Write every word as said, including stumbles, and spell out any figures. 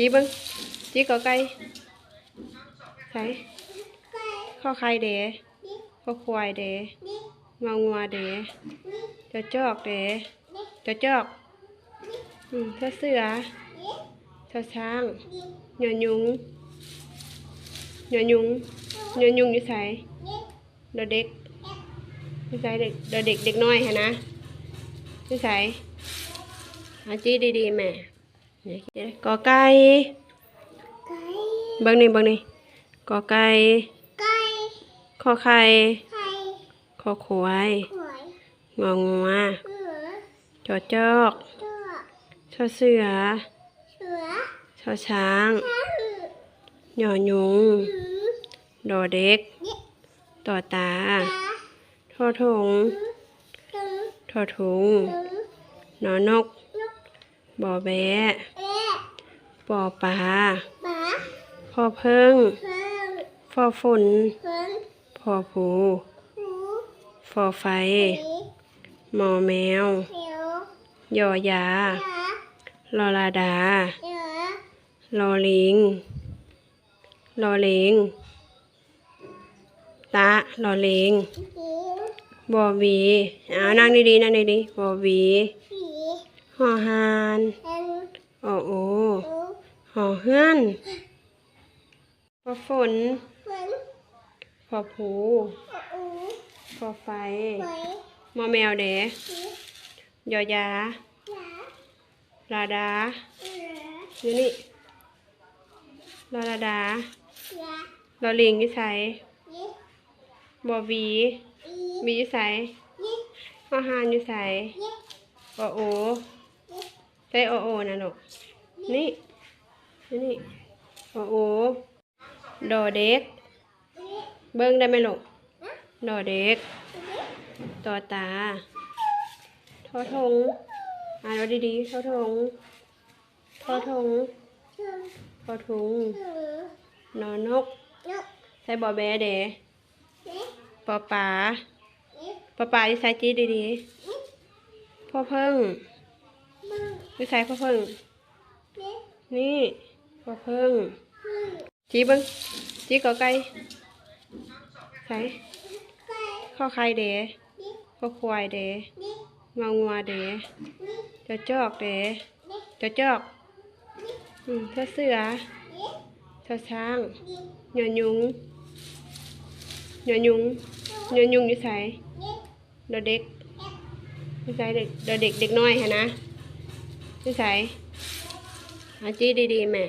จีเบิ่ง จีกอไก่ ใส่ ขอไข่เด้ ขอควายเด้ งองัวเด้ จอจอกเด้ จอจอก อืม สอเสือ สอช้าง ยอยุง ยอยุง ยอยุงอยู่ไส ดอเด็ก อยู่ไส เด็ก ดอเด็ก เด็กน้อยหั้นนะ อยู่ไส เอาจีดีๆแม่ กอไก่ ไก่ เบิ่งนี่ เบิ่งนี่ กอไก่ ไก่ ขอไข่ ไข่ ขอควาย ควาย งองัว งัว จอจอก จอก สอเสือ เสือ สอช้าง ช้าง ยอยุง อืม ดอเด็ก เด็ก ตอตา ตา ทอทง ทง ทอทุง ทุง นอนก นก บอแบะ แบะ ปอปา ปา พอเพิ่ง เพิ่ง ฟอฝน ฝน พอผู ผู ฟอไฟ ไฟ มอแมว แมว ยอยา ยา ลอลาดา ยา ลอลิง ลอเลง ตะ ลอเลง ลิง บอหวี เอานั่งดีๆ นั่งดีๆ บอหวี หวี หอหาน หาน ออโอ โอ หอเฮือน ฟอฝน ฝน ฟอผู ฟออู ฟอไฟ ไฟ มอแมวเด้ ยอยา ยา ลาดา ลา อยู่นี่ ลอลาดา ลา ลอลิงอยู่ไส ลิ บอหวี อี หวีอยู่ไส ลิ หอหานอยู่ไส ลิ ออโอ ลิ ใส่ออโอนะลูก นี่ นี่ ออโอ ดอเด็ก เบิ่งได้ไหมลูก ดอเด็ก ตอตา ทอทง อ่านว่าดีๆ ทอทง ทอทง ทอทุง นอนก ใส่บอแบะเด้ ปอปา ปอปาอยู่ไส จีดีๆ พอเพิ่ง อยู่ไส พอเพิ่ง นี่ พอเพิ่ง จีเบิ่ง จีกอไก่ ใส่ ขอไข่เด้ ขอควายเด้ งองัวเด้ จอจอกเด้ จอจอก อืม สอเสือ สอช้าง ยอยุง ยอยุง ยอยุงอยู่ไส ดอเด็ก อยู่ไส เด็ก ดอเด็ก เด็กน้อยหั้นนะ อยู่ไส เอาจีดีๆแม่